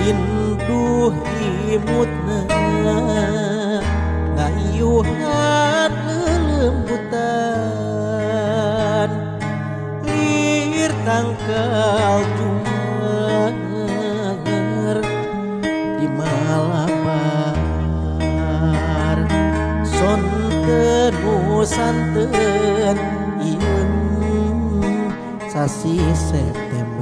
Linduh imutna ngayuhan lelembutan lir tangkal juar di Malabar sonten santen ieung sasi September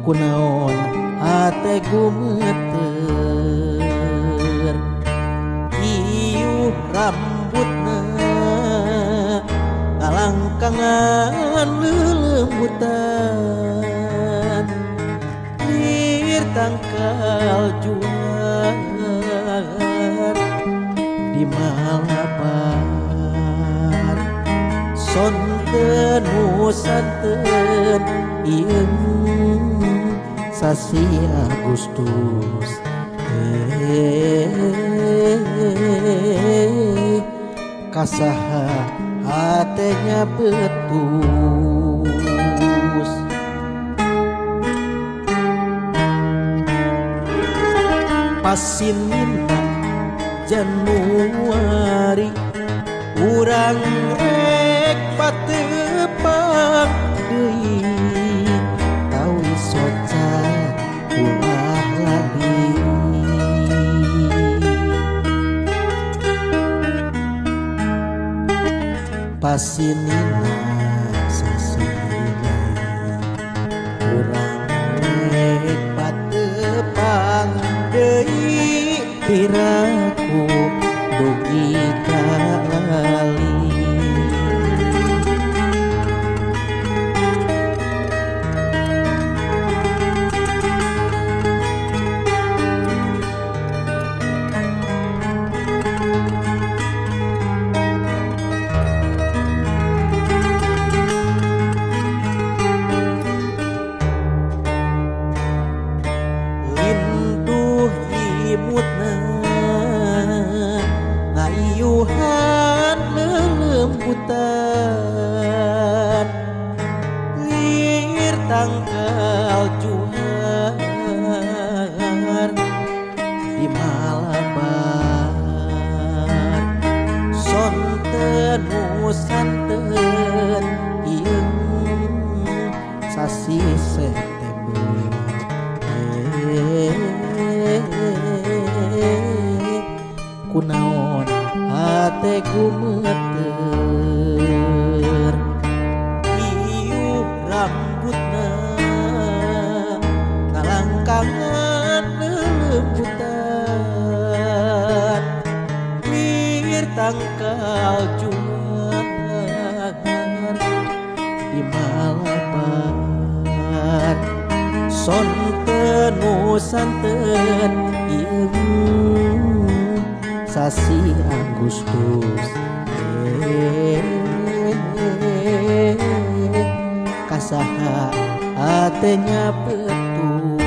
kunaon hate gumeter iuh rambutna ngalangkangan lelembutan lir tangkal juar di Malabar sonten santen ieung sasi Agustus kasaha hatenya betus pasinina Januari urang rek patepang deui tawi soca ulah lali pasinina sasina urang rek patepang deui piraku dugi ka lali. Linduh imutna ngayuhan lelembutan lir tangkal juar di Malabar sonten santen ieung sasi September kunaon hate gumeter iuh rambutna ngalangkangan lelembutan lir tangkal juar di Malabar sonten santen ieung sasi Agustus kasaha hatenya betus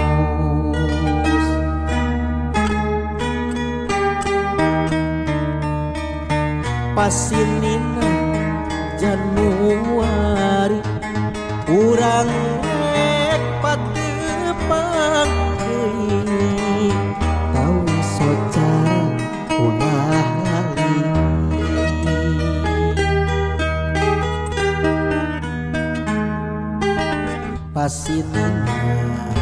pasinina Januari urang rek patepang deui tawi soca ulah lali pasinina